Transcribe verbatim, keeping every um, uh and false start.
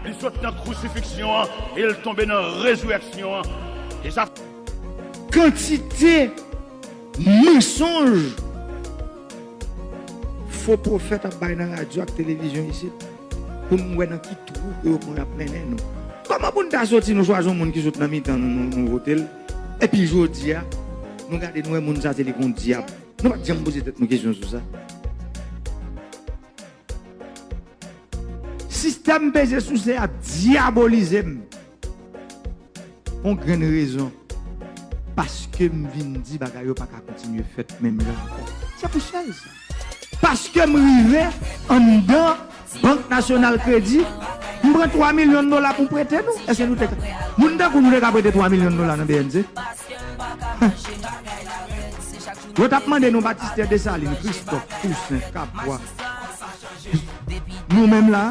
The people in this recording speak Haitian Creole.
Li sot nan krisifiksyon an e l tonbe nan rezirèksyon an. E sa. Kantite mansonj fo pwofèt ap bay nan radyo ak televizyon isit pou nou wè nan ki twou pou yo pran ap mennen nou. Kòman pou n ta soti nou chwazi yon moun ki sot nan mitan nou, nou, nou vote l, epi jodi a, nou gade nou wè moun sa se li kon dyab. Nou pa t janm poze tèt nou kesyon sou sa. Sistèm peze souse a dyabolize m. Yon grenn rezon. Paske m vin di bagay yo pa ka kontinye fèt menm jan ankò. Se pou sèl sa. Paske m rive anndan Bank Nasyonal Kredi, m pran twa milyon dola pou prete nou. Èske nou te ka? Moun tankou nou te ka prete twa milyon dola nan B N C? Yo t ap mande nou Batistè, Desalin, Kristòf, Tousen, Kabwa. Nou menm la,